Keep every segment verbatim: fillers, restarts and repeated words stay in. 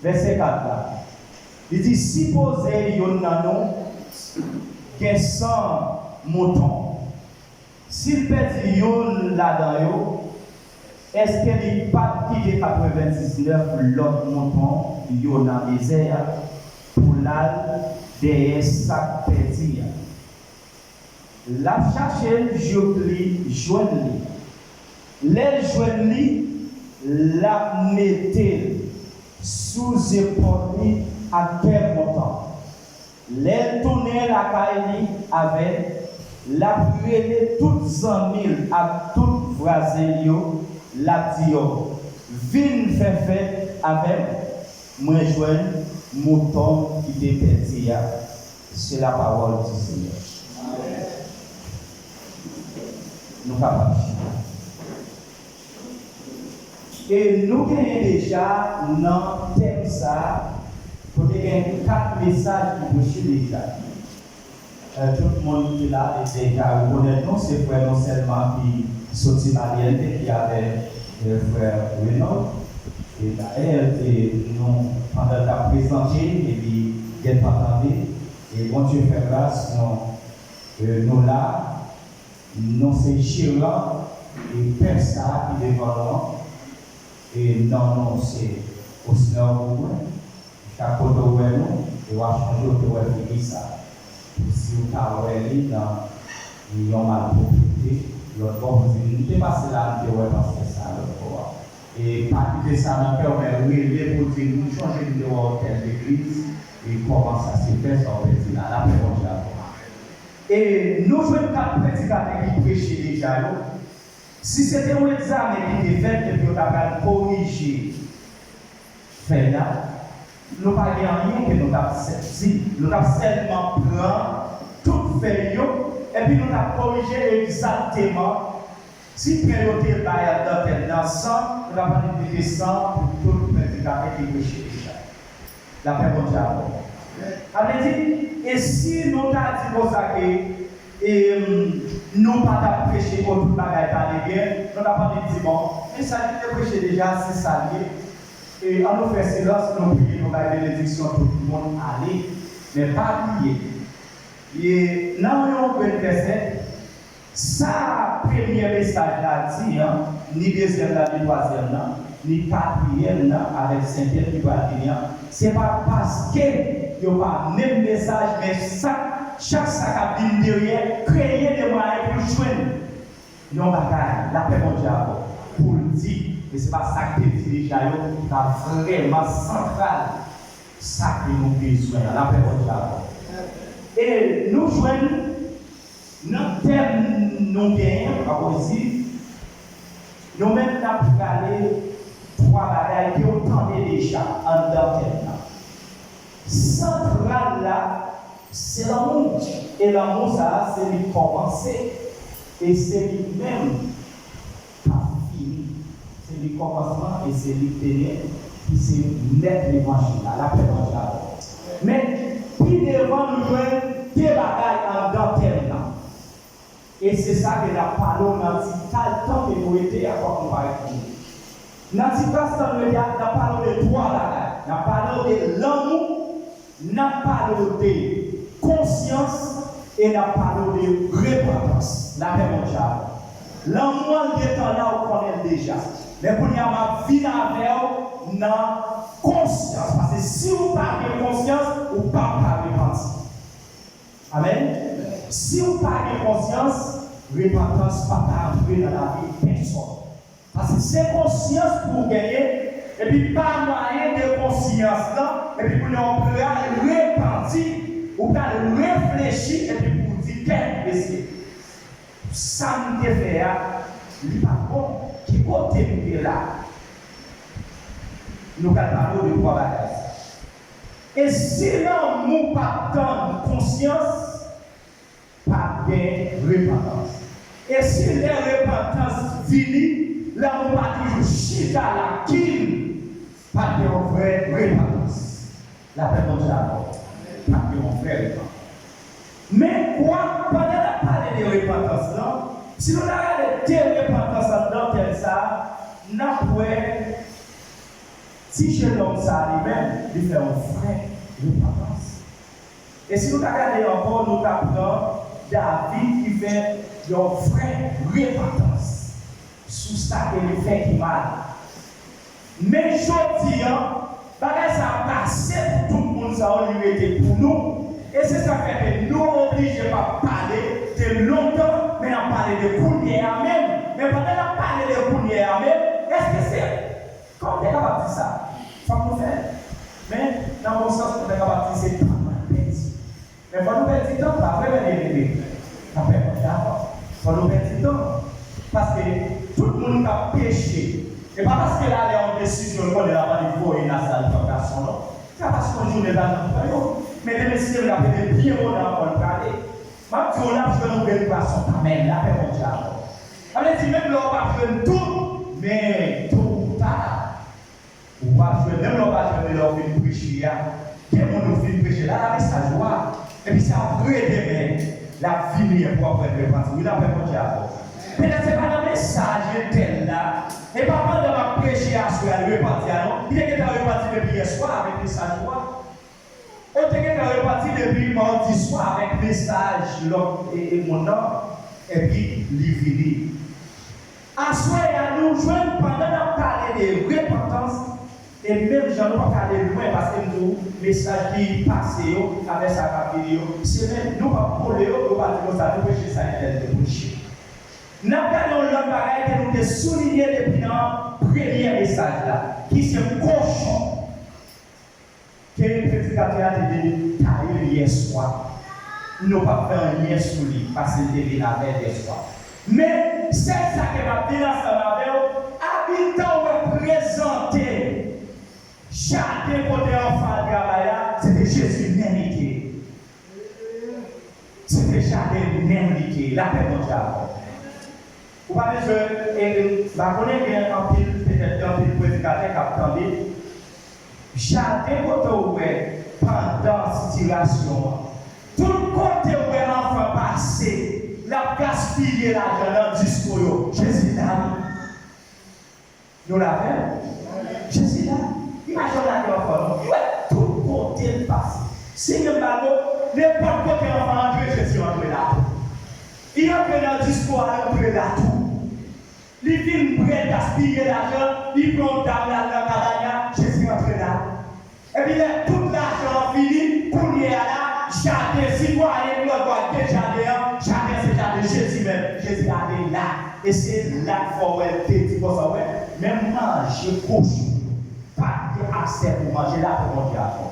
Vèsè kat la, li di, sipoze youn nan nou gen san mouton. Si l pèdi youn ladan yo, èske li p ap kite katrevendiznèf lòt mouton yo nan dezè a pou l al dèyè sa k pèdi a? L ap chache l jouk li jwenn li. Lè l jwenn li, l ap mete l sou zepòl li ak kè kontan. Lè l tounen lakay li avè l, l ap rele tout zanmi l ak tout vwazen l yo, l ap di yo, vin fè fèt avè m, mwen jwenn mouton m ki te pèdi a. Se la parole du Seigneur. Nou kapab chita. E nou genyen deja nan tèm sa a, kote gen kat mesaj ki preche deja. Eh, tout moun ki la, e deja rekonèt nou, se frè nou sèlman ki soti Maryland, ki avè, eh, frè Renold. E dayè, e nou, pandan l t ap prezante, e li gentan tande, e Bondye fè gras, nou, e nou la, nou se jeran, e pèp sa a ki devan nou an, e non nou se Osner Bourgoin. Chak kote w wè nou, e w a chonje w te wè figi sa. Pou si w ta wè li nan yon malpwòpte, lòt bò pou di, m te pase la, m te wè pastè sa lòt bò a. E pa kite sa nan kè w, men rele pou di, m chonje m te wè w tèl legliz, e kòman sa se fè sa w pèdi la. Lapè Bondye avè w. E nou jwenn kat predikatè ki preche deja yo. Si se te yon egzamen ki te fèt epi yo ta pral korije fè la, nou pa gen anyen ke nou t ap sèl di. Nou t ap sèlman pran tout fèy yo, epi nou t ap korije egzakteman. Si pwen yo te bay anndan tèm nan san, nou t ap annik mete san pou tout predikatè ki preche deja. Lapè Bondye avè w. Sa vle di, e si nou ta di konsa ke, e, nou pa t ap preche pou tout bagay t ale byen, nou t ap annik di, bon, mesaj li te preche deja, se sa l ye. E, ann nou fè silans, nou priye, nou bay benediksyon, tout moun ale. Men pa bliye, e, nan yon grenn vèsè, sa premye mesaj la di an, ni dezyèm la, ni twazyèm nan, ni katriyèm nan, avèk senkyèm ki pral vini an, se pa paske yo pa menm mesaj, men sa, chak sa k ap vin dèyè kreye de mwayen pou l jwenn yon bagay, lapè Bondye avè w, pou l di, men se pa sa k te di deja yo ki ta vrèman santral, sa ke nou bezwen an, lapè Bondye avè w. E nou jwenn nan tèm nou genyen, akoz di, nou menm n ap prale twa bagay ke w tande deja anndan tèm nan. Santral la, se lanmou. E lanmou sa a, se li k kòmanse, e se li menm k ap fini. Se li kòmansman, e se li k te gen, ki se mèt levanjil la, lapè Bondye avè w. Men, pi devan, nou jwenn de bagay anndan tèm nan. E se sa ke n ap pale w nan ti kal tan ke nou rete a, fòk nou parèt pou nou. Nan ti kal tan nou rete a, n ap pale w de twa bagay. N ap pale w de lanmou, n ap pale w de konsyans, e n ap pale w de repantans. Lapè Bondye avè w. Lanmou an gentan la, ou konnen l deja. Men kounye a, m ap vin avè w nan konsyans. Paske si w pa gen konsyans, ou p ap ka repanti. Amèn. Si w pa gen konsyans, repantans p ap ka antre nan lavi pèsòn. Paske se konsyans pou w genyen, epi pa mwayen de konsyans lan, epi kounye a w pral repanti, ou pral reflechi, epi pou w di, kèt, mesye, sa m te fè a, li pa t bon, ki kote m te la? Nou pral pale w de twa bagay sa. E si lanmou pa tann konsyans, pa gen repantans. E si lè repantans vini, lanmou pa toujou chita la, kin, pa gen yon vrè repantans. Lapè Bondye avè w. Pa gen yon vrè repantans. Men kwa, pandan n ap pale de repantans lan, si nou ta gade de repantans anndan tèm sa a, n ap wè, Ti jenòm sa a li menm, li fè yon vrè repantans. E si nou ta gade ankò, nou ta pran David ki fè yon vrè repantans sou sa ke li fè ki mal. Men jodi a, bagay sa a pase pou tout moun sa yo, li rete pou nou. E se sa k fè ke nou oblije pa pale de lontan, men n ap pale de kounye a menm. Men pandan n ap pale de kounye a menm, èske se Kòman m te kapab di sa? Fòk nou fè l. Men, nan bon sans, nou te kapab di se tan n ap pèdi. Men fò nou pèdi tan, pa vre, men byeneme? N ap pèdi tan. Fò nou pèdi tan. Paske tout moun k ap peche, e pa paske l ale yon desizyon, l konnen l ap annik voye nan sal pran gason, non. Se pa paske yon jounen l pa janm pran yo. Men demen, si Dye vle, l ap rete byen bonè ankò, l prale. M ap di w, l ap jwenn yon grenn pwason kanmenm, lapè Bondye avè w. Sa vle di, menm lè w p ap jwenn tout, men to ou ta, w ap jwenn, menm lè w pa jwenn li lè w fin preche a, gen moun ou fin preche la, la mesaj ou a, epi se apre demen, l ap vini pou w ap jwenn repanti. Wi, lapè Bondye avè w. Petèt se pa nan mesaj entèl la, e pa pandan m ap preche aswè a, l repanti a non, li te gentan repanti depi yèswa avèk mesaj ou a. Ou te gentan repanti depi madi swa avèk mesaj lòt e, e moun nan, epi li vini. Aswè a, nou jwenn pandan n ap pale de repantans, e menm jan nou p ap ka ale lwen, paske m di w, mesaj ki pase yo, avèk sa k ap vini yo, se menm, nou p ap kole yo, nou p ap di konsa, nou preche sa entèl te preche. N ap gade yon lòt bagay ke nou te soulinye depi nan premye mesaj la, ki se kochon. Ke predikatè a te detaye l yèswa. Nou p ap fè anyen sou li, paske l te vin avè l yèswa. Men, sèl sa ke m ap di l ansanm avè w, abitan w wè prezante jaden kote anfan al travay la, se te Jezi menm li te ye. Se te jaden menm li te ye. Lapè Bondye avè w. Ou pa bezwen, e, m pa konnen gen anpil, petèt gen anpil predikatè k ap tande. Jaden kote w wè pandan sitirasyon an, tout kote w wè anfan pase, l ap gaspiye lajan nan disko yo, Jezi la wi. Nou la avè m? Jezi la. Li pa janm lage anfan non. Li wè tout kote l pase. Si gen bal, nenpòt kote anfan antre, Jezi antre la tou. Li antre nan disko a, li antre la tou. Li fin bwè, gaspiye lajan, li pran yon dam, l al nan kabanya, Jezi antre la. Epi lè tout lajan an fini, kounye a la, jaden, sitwayen lòt bò a te jaden an, jaden an se jaden Jezi menm. Jezi ale la. E se la k fè w wè l te di konsa, w wè, menm manje kochon yo, pa t gen aksè pou manje, lapè Bondye avè w.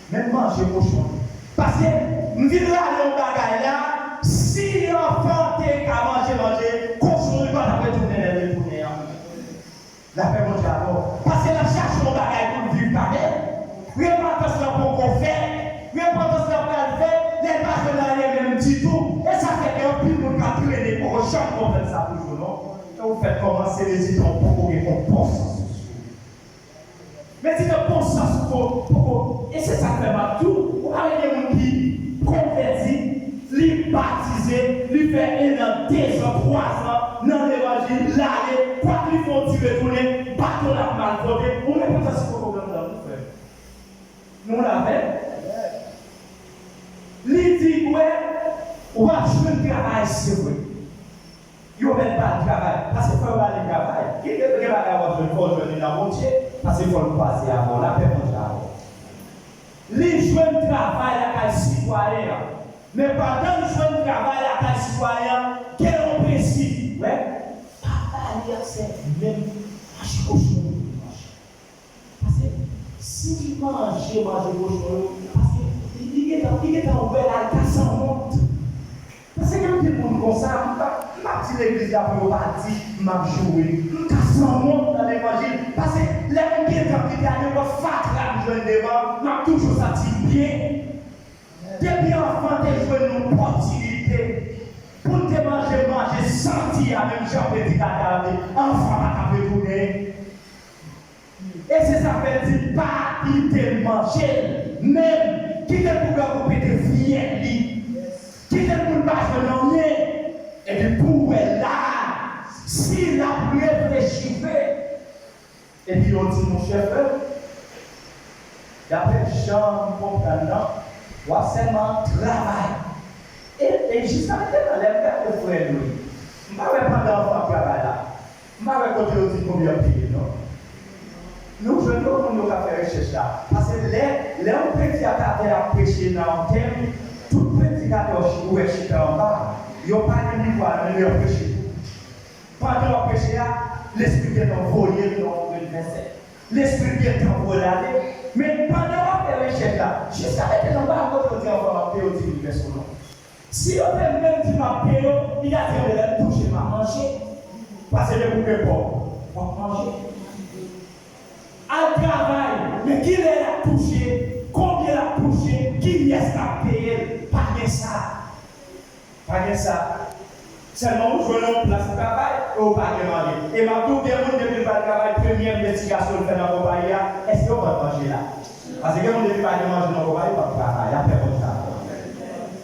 Menm manje kochon yo. Paske, m vin rale yon bagay la, si anfan te ka manje, manje, kochon yo pa t ap retounen lè l retounen an. Lapè Bondye avè w. Paske l ap chache yon bagay pou l viv kanmenm. Repantans lan poko fèt. Repantans lan pral fèt. Lè l pa jwenn anyen menm ditou. E sa fè gen anpil moun k ap trennen, poko janm konprann sa toujou, non. Lè w fèk kòmanse, rezilta w poko gen yon bon sans sou li. Men si nan bon sans ou ko, poko, e se sa k fè m ap di w, ou pa wè gen moun ki konvèti, li batize, li fè en an, dezan, twazan nan levanjil, l ale, kwak li fè yon ti retounen, bato l ap mal pote, ou repantans poko pran nan ou, frè. Nou la avè m? Li di, wè, w ap jwenn travay, se vre. Yo mèt ba l travay, paske fò yo ba li travay. Gen, gen, gen bagay w ap jwenn, fò w jwenn li nan Bondye, paske fò l kwaze avè w, lapè Bondye avè w. Li jwenn travay lakay sitwayen an. Men pandan l jwenn travay lakay sitwayen an, gen yon prensip. Wè, pa ba li aksè menm manje kochon yo manje. Paske si li manje, manje kochon yo, paske li, li gentan, li gentan wè la, li ka sanwont. Paske gen anpil moun konsa, m pa, m pa di legliz la pou yo pa di m ap joure. M ka sanwont nan levanjil. Paske lè m gentan kite a, nenpòt fatra m jwenn devan, m ap toujou santi m byen. Depi anfan te jwenn yon opòtinite pou l te manje manje santi a, menm jan predikatè a di, anfan pa t ap retounen. E se sa k fè l di, pa kite l manje l, menm kite l pou grangou pete fyèl li, kite l pou l pa jwenn anyen, epi pou w wè la, si l ap reflechi vre, epi yo Yo di monchè frè m, daprè jan m konprann nan, w ap sèlman travay. E, e jiska mentenan, lè m gade frè nou, m pa wè pandan anvan travay la. M pa wè kote yo di konbyen yo peye non. Nou jwenn yon moun yo ka fè rechèch la. Paske lè, lè yon predikatè ap preche nan yon tèm, tout predikatè ou wè chita anba, yo pa gen mikwo a nan men yo ap preche. Pandan w ap preche a, Lespri gentan voye l nan yon grenn vèsè. Lespri gentan voye l ale. Men pandan w ap fè rechèch la, jiska mentenan m pa wè kote yo di anvan m ap peye yo di mil pèso non. Si yo te menm di m ap peye yo, li ta di anben lè m touche m ap manje. Paske depi w gen kòb, w ap manje. Al travay, men kilè l ap touche, konbyen l ap touche, kiyès k ap peye l, pa gen sa. Pa gen sa. Sèlman ou jwenn yon plas travay e ou pa gen manje. E m ap di w, gen moun depi l pral travay, premye envestigasyon l fè nan konpayi a, èske yo vann manje la? Paske gen moun depi pa gen manje nan konpayi, l p ap travay, l ap fè kòb sa.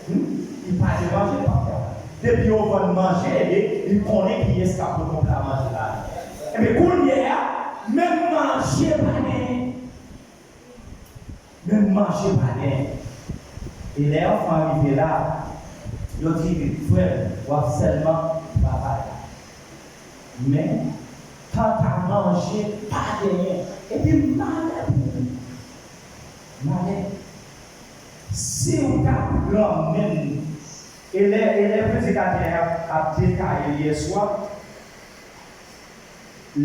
Hmm? Li pa gen manje, l p ap travay. Depi yo vann manje, ebyen, li konnen kiyès k ap pote yon pla manje la. Ebyen, kounye a, menm manje pa genyen. Menm manje pa genyen. E lè anfan rive la, yo di, frè m, w ap sèlman travay. Men, kanta manje, pa genyen. Epi malè pou ou. Malè. Si w ta pran menm, e lè, e lè predikatè a ap detaye l yèswa,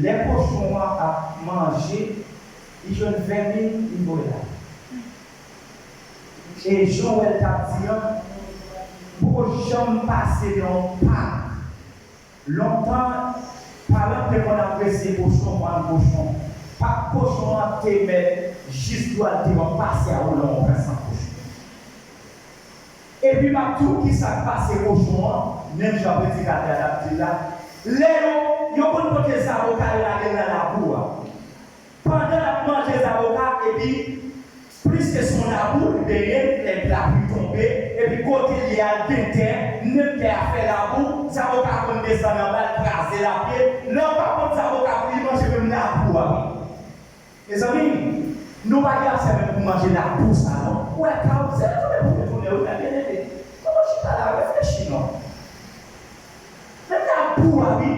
lè kochon an ap manje, li jwenn vèmin, li voye l ale. E jan w wè l t ap di an, m poko janm pase nan yon pak. Lontan, paran te konn apresye kochon, vann kochon. Pak kochon an te mèt jis dwa l te wè pase a ou lan yon vè san kochon. Epi m ap di w kisa k pase kochon an, menm jan predikatè a t ap di l la. Lè yo, yo konn pote zaboka yo lage l nan labou a. Pandan l ap manje zaboka, epi pliske se yon labou, li benyen, lè lapli tonbe, epi kote l ye a l gen tè, menm tè a fè labou, zaboka konn desann anba l, kraze l ap ye. Lè w pa pran zaboka pou li manje menm labou a, wi. Mezanmi, nou pa gen afè menm pou manje labou sa non. Ou wè ka w se retounen pou retounen wi, men byeneme. Kòman w chita la, reflechi non. Menm labou a wi.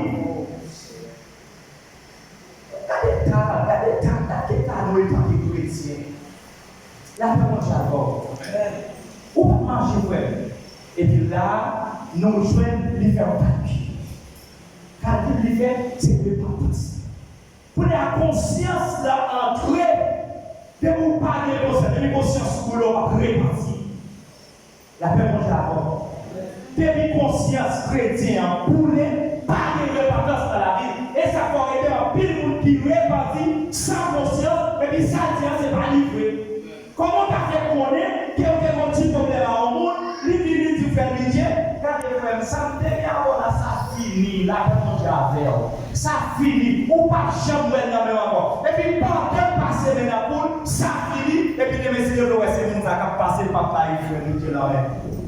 Gade ta, gade ta, gade ta nou etanke kretyen. Lapè Bondye avè w. Ou p ap manje frè m. Epi la, nou jwenn li fè yon kalkil. Kalkil li fè, se repantans. Kounye a konsyans la antre, depi w pa gen konsyans, depi konsyans ou boule, w ap repanti. Lapè Bondye avè w. Depi konsyans kretyen an boule, pa gen repantans nan lavi l. E sa fè w ede anpil moun ki repanti san konsyans, epi sa l di an se pa li vre. Kòman w ta fè konnen ke w te gen yon ti pwoblèm a yon moun, li vini di w fè l pitye? Gade frè m, sa m te gen avè w la, sa fini, lapè Bondye avè w. Sa fini, ou p ap janm wè l nan men w ankò. Epi pandan l pase men nan poul, sa fini, epi demen si Dye vle w wè se moun sa k ap pase, l p ap bay frè l pitye nan men.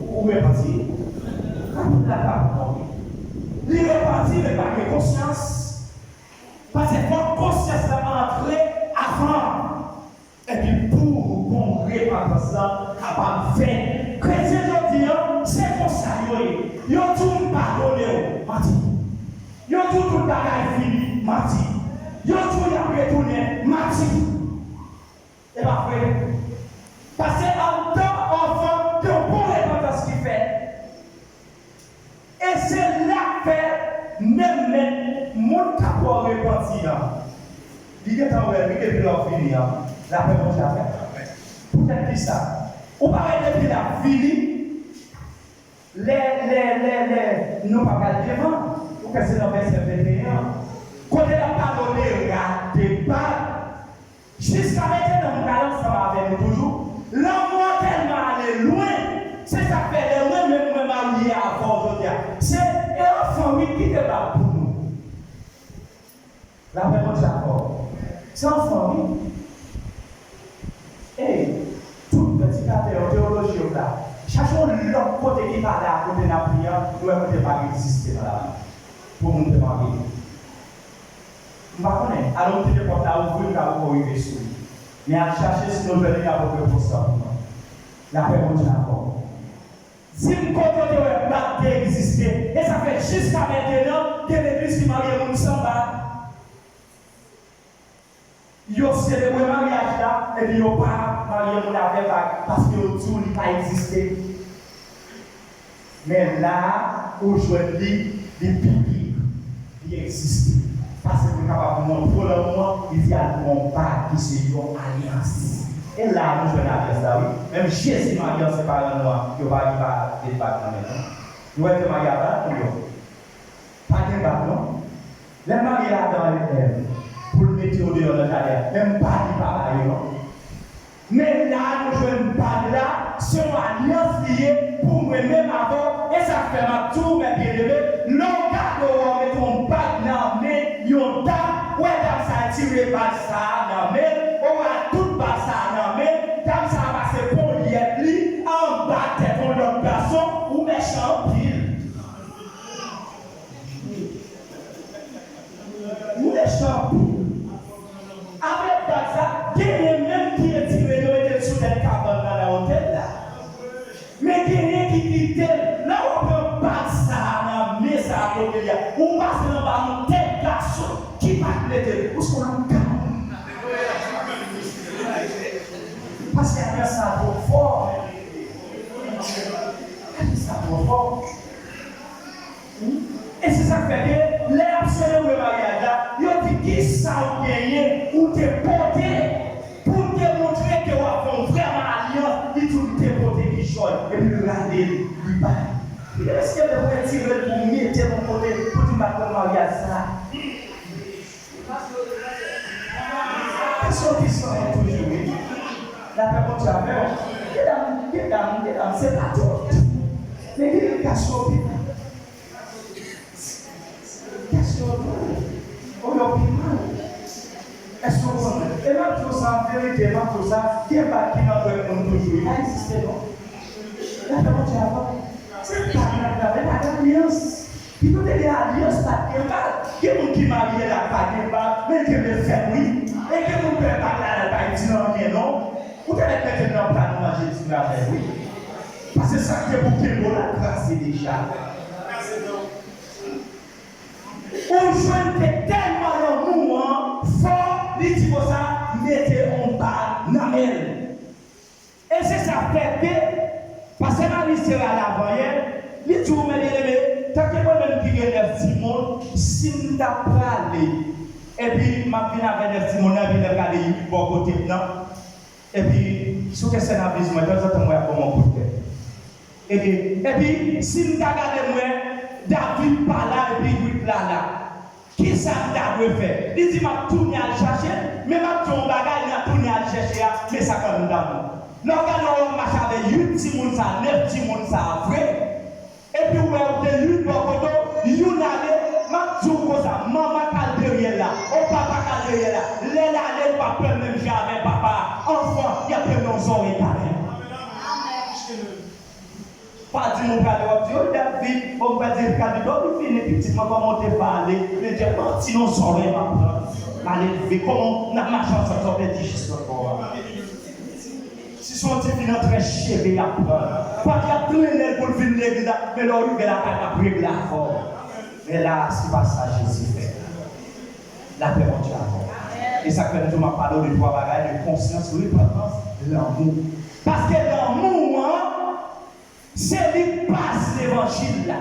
Ou repanti? Kapab la pa bon. Li repanti, men pa gen konsyans. Paske fòk konsyans la antre avan. Epi pou bon repantans lan kapab fèt. Kretyen jodi a, se konsa yo ye. Yo di w m padone w, manti. Yo di w tout bagay fini, manti. Yo di w y ap retounen, manti. E pa vre. Paske anndan anvan, gen yon bon repantans ki fèt. E se la k fè menm, menm moun k ap wè w repanti an, li gentan wè wi depi lè w vini an, lapè Bondye avè w. Poutèt kisa? Ou pa wè depi l ap vini, lè, lè, lè, lè nou pa pral devan, ou kwè se nan vèsè venteyen an, kote l ap pale w de rat, de bab, Jiska mentenan, m pral ansanm avè nou toujou. Lanmou an tèlman ale lwen, se sa k fè lè mwen menm mwen marye avè w jodi a. Se, e anfan wi ki te bat pou nou. Lapè Bondye avè w. Se anfan wi. Ey, tout predikatè yo, teyoloji yo la, chache yon lòt kote ki pa la kote n ap li an, nou wè kote pa egziste nan Labib pou moun te marye. M pa konnen, alò m kite pòt la ouvri, m ka poko rive sou li. Men al chache, si nou jwenn li, n ap pot repons lan pou nou. Lapè Bondye avè w. Di m kote w te wè bag te egziste. E sa fè jiska mentenan, gen legliz ki marye moun san bag. Yo selebre maryaj la, epi yo pa marye moun avè bag, paske yo di w li pa egziste. Men la a, ou jwenn li, li biblik, li egziste. Paske pou l kapab montre w lanmou an, li di al pran yon bag ki se yon alyans. E la a nou jwenn alyans la, wi. Menm Jezi marye ansent paran nou an, yo pa, li pa met bag nan men l, non. Nou wè l te marye a paran nou yo. Pa gen bag, non. Lè l marye Adan avèk Èv, pou l mete yo deyò nan jaden an, menm bag li pa ba yo, non. Men la a nou jwenn bag la, se yon alyans li ye pou mwen menm avè w. E sa k fè m ap di w, mè byeneme, lè w gade w, w mete yon bag nan men yon dam, w wè dam sa a tire bag sa a nan men l, ou wè tout bag sa a nan men l, dam sa a pase ponyèt li anba tèt yon lòt gason, ou mechan anpil. Mechan anpil. Avèk bag sa, genyen menm ki retire l, yo mete l sou tèt kabann la nan otèl la. Men genyen ki kite l. Lè w pran bag sa a nan men sa a kote li a, ou pase l anba yon tèt gason ki pa t mete l. Ou se yon lougawou. Paske alyans sa a twò fò. Alyans sa a twò fò. E se sa k fè ke lè y ap selebre maryaj la, yo di, "Kisa w genyen ou te pote pou w te montre ke w ap fè yon vrèman alyans?" Li di w li te pote kichòy, epi l rale l, li bay. Li di, "Èske lè w retire l pou w mete l yon kote, pou di m pa t konn maryaj sa a?" Kesyon ki sòti toujou, wi. Lapè Bondye avè w. Medam, medam, medam, se pa tout. Men gen kesyon ki mal. Kesyon tou. Ou yo pi mal. Èske w konnen? E m ap di w sa, an verite, m ap di w sa, gen bag ki nan dwèt moun toujou. Li pa egziste, non. Lapè Bondye avè w. Se bag n ap gade, pa gen alyans. Pito te gen alyans, pa t gen bag. Gen moun ki marye la, pa gen bag, men l kenbe l fèm, wi. E gen moun pè bag la, la, pa di l anyen, non. Ou te mèt mete l nan pla nou manje ti gravèl, wi. Paske sa k te pou kenbe w la, kraze deja. Ou jwenn ke tèlman lanmou an fò, li di konsa, mete yon bag nan men l. E se sa k fè ke pastè Malis te rale avanyè, li di w, men byeneme, tanke mwen menm ki gen nèf timoun, si m ta prale, epi m ap vin avè nèf timoun nan, epi lè m gade uit bò kote m nan, epi sou kesyon nan viz mwen, tanzantan mwen ap ban m yon kout tèt. Epi, epi, si m ta gade mwen, David pa la, epi uit la la. Kisa m ta dwe fè? Li di, "M ap tounen al chache l, men m ap di w yon bagay, nan tounen al chèche a, men sa k anndan nou." Lè w gade w ap mache avè uit timoun sa, nèf timoun sa vre, epi w wè w gen uit bò kote w, youn ale, m ap di w konsa, manman k al dèyè l la, ou papa k al dèyè l la, lè l ale, ou p ap pè l menm jan avè papa a. Anfan, y ap pè nan zòrèy talè. Pa di m ou prale, w ap di, "O David, bon, m prale di, David, o, li fini, pitit mwen, kòman w te pale?" Men Dye manti nan zòrèy m ap pran. Malelve, kòman n ap mache ansanm, sa w te di jis lòt bò a? Si se yon ti fi nan trèch cheve y ap pran, pati ap trennen l pou l vin legliz la, men lè w rive lakay, l ap regle afè w. Men la, se pa sa Jezi fè. Lapè Bondye avè w. E sa k fè m di w m ap pale w de twa bagay, de konsyans, repantans, lanmou. Paske lanmou an, se li baz levanjil la.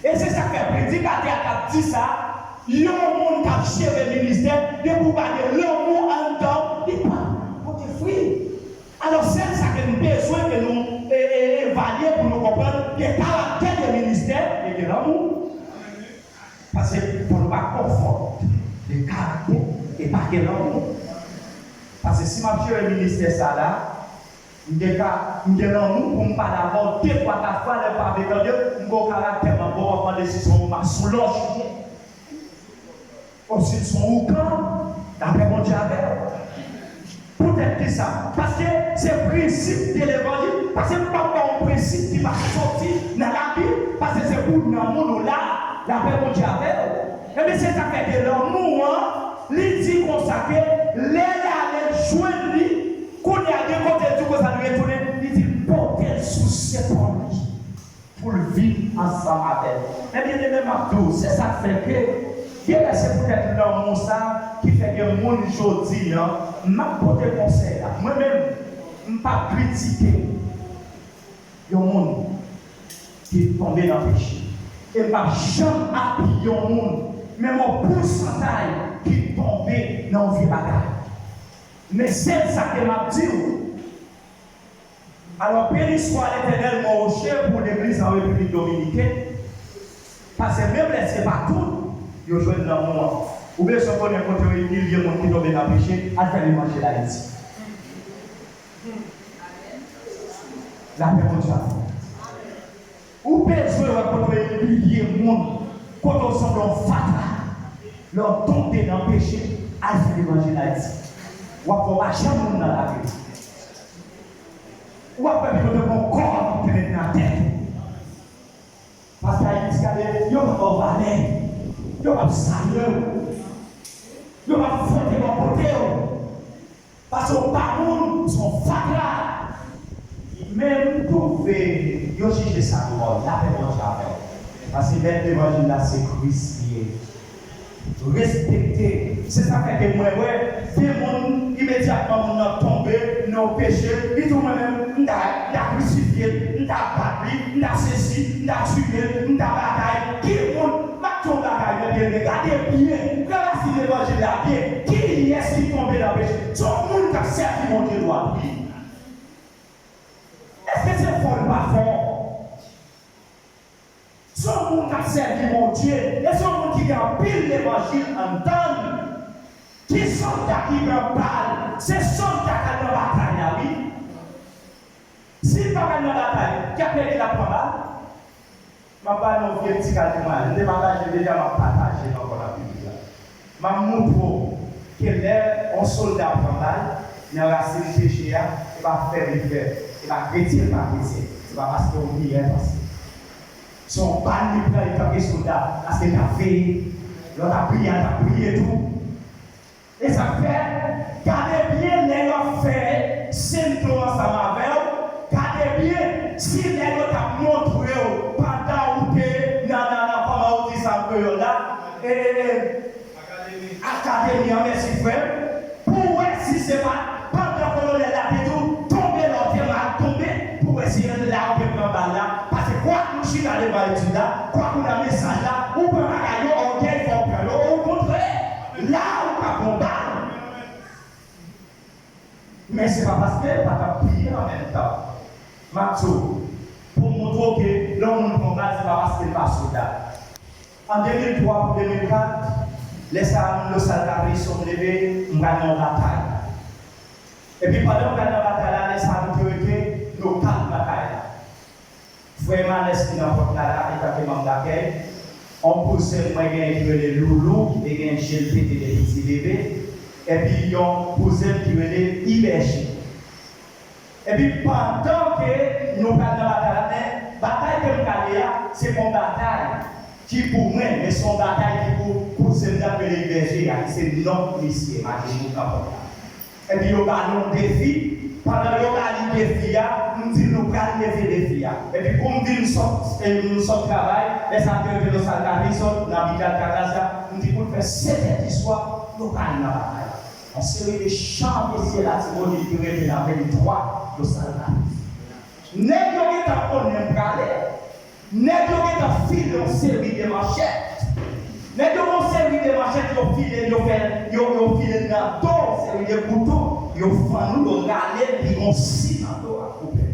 E se sa k fè predikatè a k ap di sa, yon moun k ap jere ministè, depi w pa gen lanmou anndan w, li p ap pote fwi. Alò, sèl sa ke n bezwen ke nou, e, e, evalye pou nou konprann, gen karaktè de ministè, e gen lanmou. Paske fò nou pa konfonn de karaktè e pa gen lanmou. Paske si m ap jere ministè sa la, m gen ka, m gen lanmou pou m pale avè w de twa kat fwa, lè m pa vle tande, m gen yon karaktè, m ap ba w, w ap mande si se yon mason lòj ou ye. Osi l se yon ougan, lapè Bondye avè w. Poutèt kisa? Paske se prensip de levanjil. Paske m p ap ba w yon prensip ki pa soti nan Labib. Paske se pou nanm ou nou la, lapè Bondye avè w. Ebyen, se sa k fè ke lanmou an, Li di konsa ke lè l ale, l jwenn li, kounye a gen kote l di konsa, li retounen, li di l pote l sou zepòl li pou l vin ansanm avè l. Men byeneme, m ap di w, se sa k fè ke gen lè se poutèt lanmou sa ki fè gen moun jodi a, m ap pote konsèy la. Mwen menm, m p ap kritike yon moun ki tonbe nan peche. E m p ap janm apiye yon moun, menm yon pousantay ki tonbe nan yon vye bagay. Men sèl sa ke m ap di w, alors, béni soit l'Éternel, mon rocher, pou legliz an Repiblik Dominikèn, paske menm lè se pa tout, yo jwenn lanmou an. Ou bezwen konnen kote yo imilye moun ki tonbe nan peche, al fè levanjil Ayiti. Lapè Bondye avè w. Ou bezwen wè kote yo imilye moun, kote yo sanble yon fatra, lè w tonbe nan peche, al fè levanjil Ayiti. W ap wè w pa janm moun nan lavi w. Ou ap wè pito te gon kò ki te met nan tèt ou. Paske Ayiti, gade, yo p ap ba w valè. Yo p ap salye w. Yo p ap fwote bò kote w. Paske w pa moun, w se yon fatra. Men m twouve yo jije sa dwòl. Lapè Bondye avè w. Paske mèt levanjil la se Kris li ye. Respekte. Se sa k fè ke mwen wè de moun, imedyatman moun nan tonbe nan peche, li di w, mwen menm, m ta, m ta krisifye l, m ta bat li, m ta sezi, m ta tiye l, m ta batay. Ki moun, m ap di w yon bagay, men byeneme, gade byen, gade si levanjil la byen. Kiyès ki tonbe nan peche? Se yon moun k ap sèvi Bondye dwat, wi. Èske se fò l pa fò? Se yon moun k ap sèvi Bondye, e se yon moun ki gen anpil levanjil anndan l. Ki sòlda ki pran bal? Se sòlda k al nan batay la, wi. Si l pa t al nan batay, kèk lè li t ap pran bal. M ap ba nou yon vye ti ka temwayaj. M te pataje l deja, m ap pataje l ankò nan piblik la. M ap montre w ke lè yon sòlda pran bal, nan rasin peche a, se pa fèb li fèb, se pa kretyen l pa kretyen, se pa paske w pi lè pase. Se yon bal li pran, li tanke sòlda, paske l t ap veye. Lè w t ap priye a, l t ap priye tou. E sa k fè, gade byen lè yo ap fè sento ansanm avè w, gade byen si lè yo t ap montre w pandan ou te nan, nan, nan, kòman ou di sa an kreyòl la? E, e, e, akademi an, mèsi frè m. Pou w wè si se pa pandan kolonèl la te di w tonbe lè w te mal tonbe, pou w wè si se la ou te pran bal la. Paske kwak nou chita devan etid la, kwak nou nan mesaj la, ou pran bagay yo, ògèy fè w pran yo, okontrè, la ou ka pran bal. Men se pa paske l pa t ap priye an menm tan. M ap di w, pou m montre w ke lè yon moun pran bal, se pa paske l pa sòlda. An de mil twa pou de mil kat, lè sa a, m Los Alcarrizos, m leve, m pral nan yon batay. Epi pandan m pral nan batay la, lè sa a, nou te rete lokal batay la. Frè Manès ki nan pòt la la, antanke manm dakèy, yon kouzen mwen genyen ki rele Loulou, ki te gen je l pete depi ti bebe, epi yon kouzen ki rele Ibèje. Epi pandan ke nou pral nan batay la, men batay ke m prale a, se pa yon batay ki pou mwen, men se yon batay ki pou kouzen m nan k rele Ibèje a, ki se nonm misye, Madelin nan pòt la. Epi yo ba nou yon defi. Pandan yo ba li defi a, m di nou pral leve defi a. Epi pou m vin sot, e, m sot travay, lè sa m te rive Los Alcarrizos, nan Villa Altagracia, m di pou l fè sèt è di swa, nou pral nan batay la. Yon seri de chan mesye Latibonit ki rete nan venntwa Los Alcarrizos. Nèg yo gentan konnen m prale. Nèg yo gentan file yon seri de manchèt. Nèg yo gen yon seri de manchèt, yo file, yo fè, yo, yo file nan do, yon seri de kouto. Yo fann ou, yo rale, li gon si nan do a, koupe.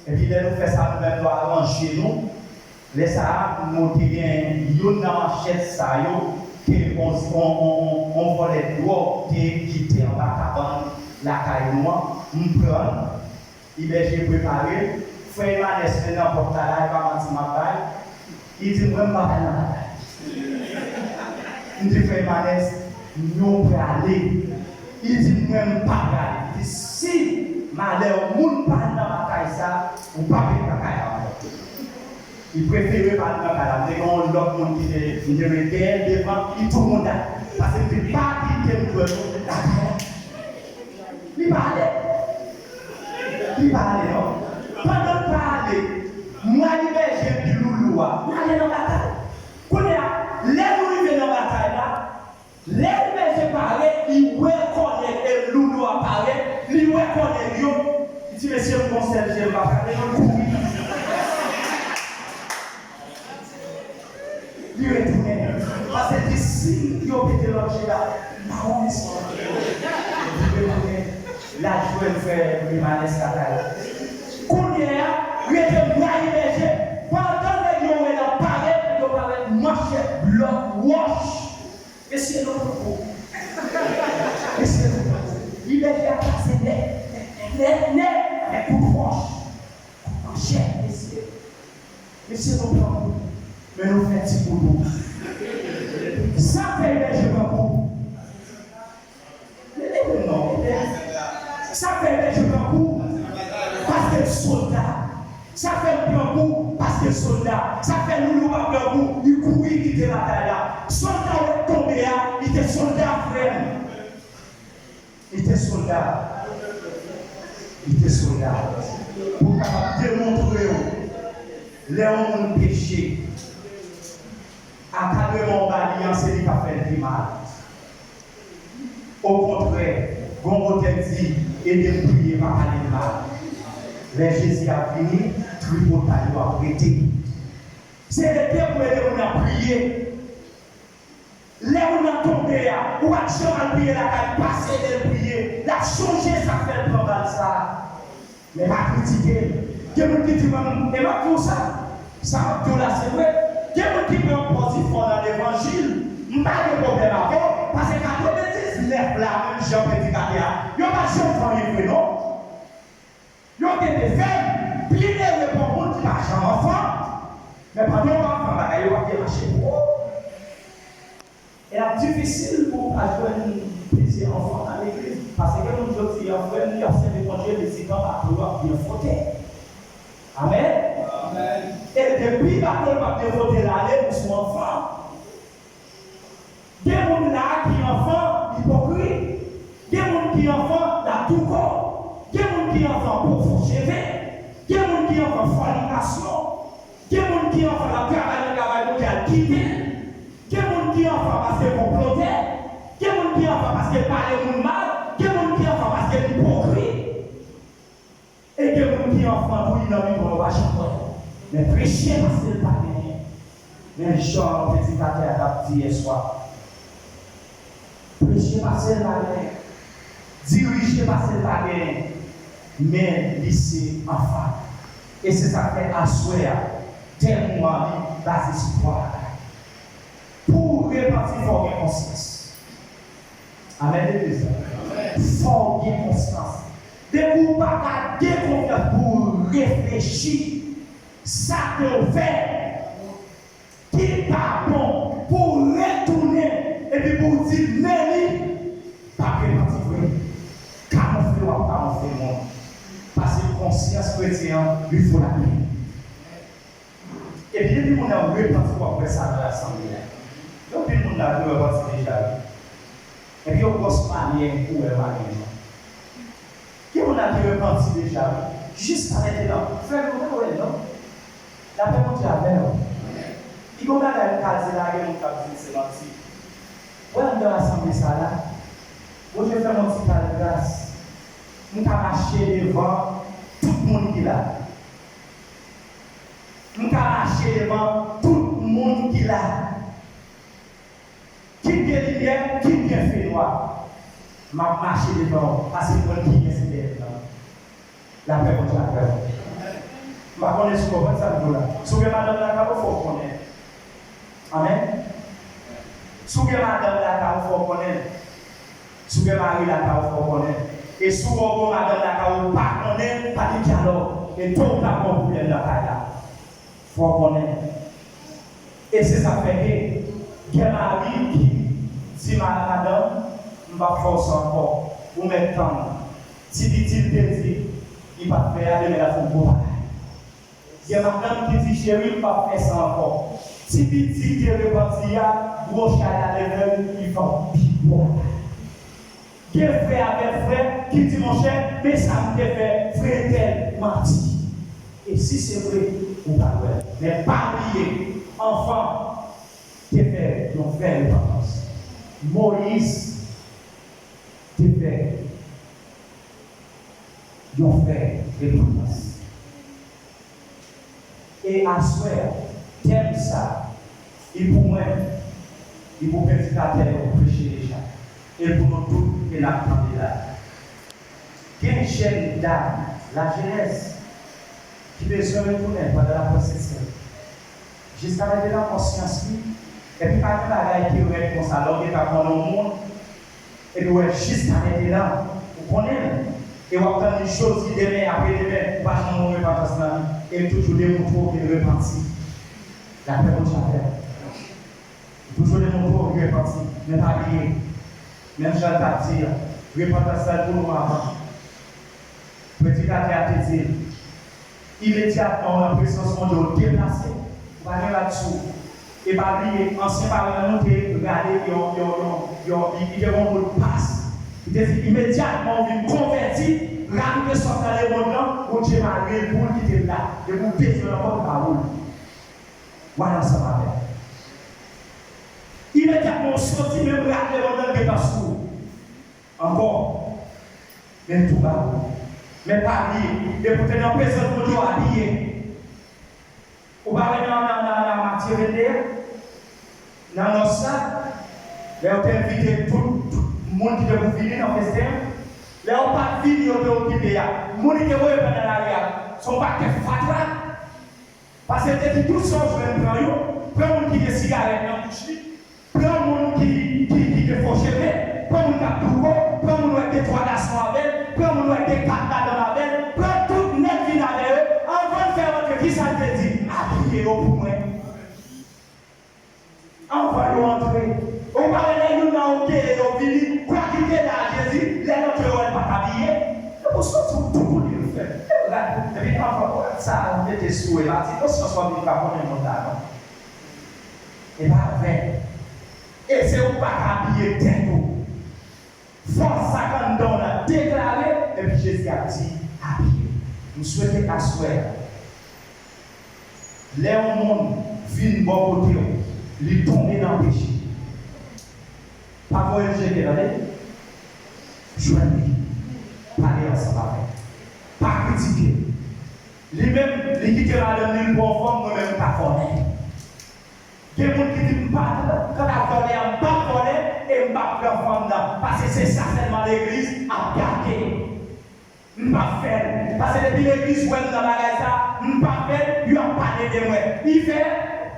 Epi lè nou fè sa, nou menm nou aranje nou. Lè sa a, nou te gen youn nan manchèt sa yo, ke on, on, on, on vòlè dwòg te kite anba kabann lakay nou an, m pran l. Ibèje prepare l. Frè Emanès men nan pòt la la, e pa manti m ap bay. Li di m, mwen, m pa pral nan batay. M di, frè Emanès, nou prale. Li di m, mwen, m pa prale. Li di, si malè yon moun pa al nan batay sa, ou p ap ret nan kay la ankò. Li prefere pa al nan kay la. M te gen yon lòt moun ki te, m te rete dèyè l, devan, li tou mouda. Paske m te pa M jwenn ou lakay la. Li pa ale. Li pa ale non. Pandan l pa ale, mwen li bèje epi loulou a. N ale nan batay. Kounye a, lè nou rive nan batay la, lè li bèje pare, li wè kòlèg e loulou a pare, li wè kòlèg yo, li di, "Mesye, m gon sèl je, m pa prale non, l kouri." Li retounen. Paske li di, "Si yo pete lòt je a, m pa konnen sa." Li retounen. L al jwenn frè Lemanès lakay la. Kounye a, rete mwaye bèje. Pandan nèg yo wè l ap parèt, yo parèt manchèt, blòk, wòch. Mesye, nou pran kou. Mesye, nou pran kou. Li bèje a pase nèt, nèt, nèt, nèt, avèk kout wòch. Manchèt, mesye. Mesye, nou pran kou. Men nou fè ti kou tou. Sa fè bèje pran kou. Li di, "Non, men sa fè bèje pran kou, paske l sòlda. Sa fè l pran kou, paske l sòlda. Sa fè loulou pa pran kou, li kouri kite batay la." Sòlda w ap tonbe a, li te sòlda, frè m. Li te sòlda. Li te sòlda. Pou w kapab demontre w, lè yon moun peche, akadreman w ba li an, se li k ap fè l pi mal. Okontrè, gon otè di, "Ede m priye, pa pale m mal." Lè Jezi ap vini, tripotay yo ap rete. Se rete pou ede moun nan priye. Lè moun nan tonbe a, ou pa t janm al priye lakay li, pase ede l priye. L ap chonje sa k fè l pran bal sa a. Men pa kritike l. Gen moun ki di, "Mwen, e m ap di w sa, sa m ap di w la, se vre." Gen moun ki pran pòz li fò nan levanjil. M pa gen pwoblèm avè w, paske katrevendiznèf la, menm jan predikatè a, yo pa janm fè anyen vre, non. Yo gen de fèy, pli ere pou moun ki pa janm anfan. Men pandan w anfan, bagay yo p ap byen mache pou ou. E l ap difisil pou w pa jwenn plizyè anfan nan legliz. Paske gen moun jodi a, frè m, li ap sèvi Bondye, men se tanp bato l ap byen fwote. Amèn? Amèn. E depi bato l p ap byen fwote l ale, ou se yon anfan. Gen moun la ki anfan ipokrit. Gen moun ki anfan la douko. Gen moun ki anfan pwofo cheve. Gen moun ki anfan fònikasyon. Gen moun ki anfan la travay nan travay Bondye al kite l. Gen moun ki anfan paske konplotè. Gen moun ki anfan paske l pale moun mal. Gen moun ki anfan paske l ipokrit. E gen moun ki anfan tou, li nan mikwo, nou pa janm wè. Men preche pase l pa genyen. Men jan predikatè a t ap di yèswa. Preche pase l pa genyen. Dirije pase l pa genyen. Men li se anfan. E se sa k fè aswè a, tèm mwa li, baz espwa a. Pou w repanti, fò w gen konsyans. Amèn, legliz la. Fò w gen konsyans. Depi w pa ka gen konfyans pou w reflechi, sa ke w fè ki pa bon, pou w retounen, epi pou w di, "Men li pa repanti vre." Kamofle w ap kamofle moun. Paske konsyans kretyen an, li fò lapenn. Epi depi moun nan repanti, w ap wè sa nan rasanble a. Gen anpil moun la ki repanti deja, wi. Epi yo gwòs manyè pou wè manyè yo. Gen moun la ki repanti deja, wi. Jiska mentnan, frè m, ou pa wè l non. Lapè Bondye avè w. Li gon bagay m ka di la, gen moun k ap di m se manti. Wè anndan rasanble sa la, Bondye fè m yon ti kal gras. M ka mache devan tout moun ki la. M ka mache devan tout moun ki la. Kit gen limyè, kit gen fenwa. M ap mache devan w, paske m konn kiyès ki dèyè m nan. Lapè Bondye avè w. M pa konnen si w konprann sa m di w la. Si w gen madanm lakay ou, fò w konnen. Amèn. Si w gen madanm lakay ou, fò w konnen. Si w gen mari lakay ou, fò w konnen. E si w wè w gen madanm lakay ou, ou pa konnen, pa gen dyalòg. E to ou ta gon pwoblèm nan kay la. Fò w konnen. E se sa k fè ke gen mari ki di ma-, madanm, "M p ap fè w sa ankò. Ou mèt tann." Ti piti l te di, li p ap fè a, demen l ap fè yon gwo bagay. Gen madanm ki di, "Cheri, m p ap fè sa ankò." Ti piti te repanti a, gwo chay la leve l, li fè yon pi gwo bagay. Gen frè avèk frè ki di, monchè, men sa m te fè frè entèl Mati. E si se vre, ou pa kwè. Men pa bliye, anfan te fè yon vrè repantans. Moyiz te fè yon vrè repantans. E aswè a, tèm sa, li pou mwen, li pou predikatè yo preche deja. E pou nou tout ke n ap tande la. Gen jèn dam, lajenès, ki bezwen retounen pandan l ap pran Sentsemen. Jiskaprezan, konsyans li, epi pa gen bagay ki rèd konsa, lè w gentan konnen yon moun, epi w wè jiskaprezan, ou konnen l, e w ap tann li jodi, demen, apre demen, ou pa janm wè repantans nan li, e l toujou demontre w ke l repanti. Lapè Bondye avè w. Li toujou demontre w li repanti, men pa bliye, menm jan l t ap di a, repantans la pou nou avan. Predikatè a te di l, imedyatman w nan prezans Bondye, w deplase, ou pa gen rad sou ou. E pa bliye, ansyen paran nou te rale yon, yon, yon, yon, li, li te gen yon modpas. Li te di, imedyatman w vin konvèti, rad ou te sot nan lemonn nan, Bondye mare l pou l kite l la. Depi w bezwen l ankò, li pa ou l. W al ansanm avè l. Imedyatman w soti, menm rad lemonn nan gentan sou ou. Ankò. Men tou ba ou. Men pa bliye, depi w te nan prezans Bondye, w abiye. Ou pa wè nan, nan, nan, nan Matye vennde a? Nan nòs la, lè yo te envite tout, tout moun ki te pou vini nan festen an, lè yo pa t vini, yo te okipe a. Moun ki te voye pran nan lari a, se yon pakèt fatra. Paske l te di, tout sa w jwenn, pran yo, pran moun ki gen sigarèt nan bouch li, pran moun ki, ki, ki gen fo cheve, pran moun k ap douko, pran moun w wè k gen twa gason avè l, pran moun w wè k gen kat madanm avè l, pran tout nèt vin avè yo, anvan l fè rantre, kisa l te di? Abiye yo pou mwen. Anvan yo antre. Ou pa wè lè youn nan yo geye yo vini, kwa ki te la a Jezi, lè l antre yo wè l pa t abiye. Se pou soti w tou kouri l fè. E rad, epi anvan w rad sa a ou mete sou e pa ti konsyans w ap vin pa konnen moun la non. E pa vre. E se ou pa ka abiye tèt ou. Fòs sa k anndan w la deklare, epi Jezi ap di, abiye. M swete aswè a, lè yon moun vin bò kote w, li tonbe nan peche, pa voye l jete, tande. Jwenn li. Pale ansanm avè l. Pa kritike l. Li menm, li kite madanm li, l pran yon fanm, mwen menm, m pa konnen. Gen moun ki di, m pa, kanta vòlè a, m p ap vòlè e m p ap pran fanm nan. Paske se sa sèlman legliz ap gade. M p ap fè l. Paske depi legliz wè m nan bagay sa, m p ap fè l, y ap pale de mwen. Li fè,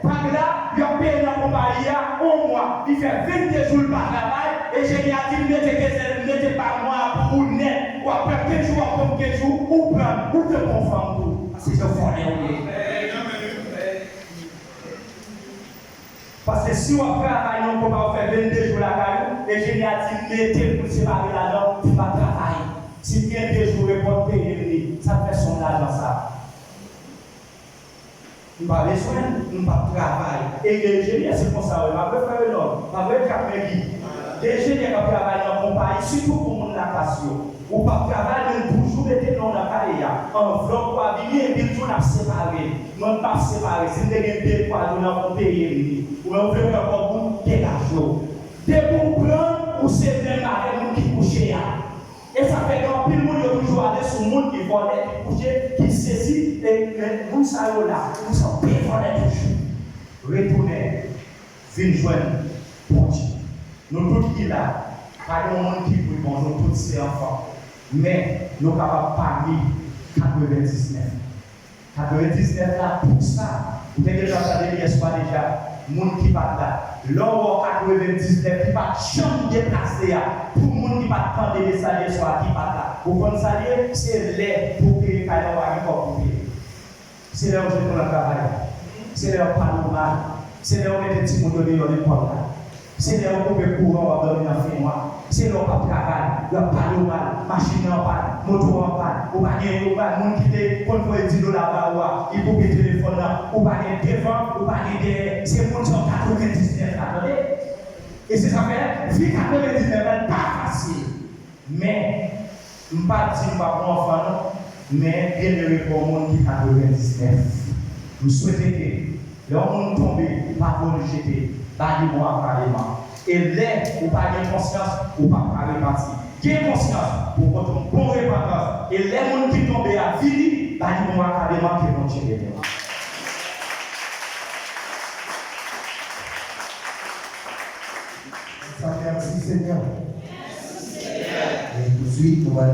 bag la, y ap peye nan konpayi a, yon mwa. Li fè vennde jou l pa travay, enjenyè a di l mete kenz, mete pa mwa pou ou nèt. W ap pran kenz jou, w ap pran kenz jou, ou pran, ou te pran fanm tou. Paske se vòlè ou ye. Paske si w ap travay nan konpa, ou fè vennde jou lakay ou, enjenyè a di mete pou l separe lajan, ou pa travay. Si m gen de jou repòt peye m li, sa k fè sonm lajan sa? M pa bezwen l, m p ap travay. E enjenyè se konsa yo ye, pa vre frè Renòl, pa vre Dyak Megi? Gen enjenyè k ap travay nan konpayi, sitou pou moun lakas yo. Ou p ap travay, men l toujou mete non w nan kaye a. Anvlòp ou a vini, epi l di w n ap separe. Mwen, m p ap separe. Si m te gen de twa dola pou m peye m li. Ou menm, ou vle pran kòb ou, degaje w. Depi w pran, ou se menm avèk moun ki kouche a. E sa fè gen anpil moun, yo toujou ale sou moun ki vòlè, ki kouche, ki sezi. E, men moun sa yo la, nou se de vòlè toujou. Retounen. Vin jwenn Bondye. Nou tout ki la, pa gen yon moun ki pi bon, nou tout se anfan. Men, nou kapab pami katrevendiznèf. Katrevendiznèf la, pou sa, ou te gentan tande l yè swa deja, moun ki pa t la. Lè w wè katrevendiznèf ki pa t janm deplase a, pou moun ki pa t tande mesaj yè swa a ki pa t la. Ou konn sa l ye? Se lè pou w peye kay la, w pa gen kòb pou w peye. Se lè yo jete w nan travay la. Se lè yo pale w mal. Se lè yo mete timoun yo deyò lekòl la. Se lè yo koupe kouran, w ap dòmi nan fenwa. Se lè w p ap travay, yo ap pale w mal. Machin nan an pàn, moto an an pàn. Ou pa gen, ou pa moun ki te konn voye di dola ba ou a, li koupe telefòn nan. Ou pa gen devan, ou pa gen dèyè. Se moun sa yo katrevendiznèf la, tande. E se sa fè, vi katrevendiznèf la, li pa fasil. Men, m pa t di m p ap yon anfan non, men byennere pou yon moun ki katrevendiznèf. M swete ke lè yon moun tonbe, pa vo l jete, ba li bon akademan. E lè ou pa gen konsyans, ou p ap ka repati. Gen konsyans pou w pote yon bon repantans. E lè moun ki tonbe a vini, ba li bon akademan ke Bondye beni w. Sa, mèsi Senyè. E touswit, nou va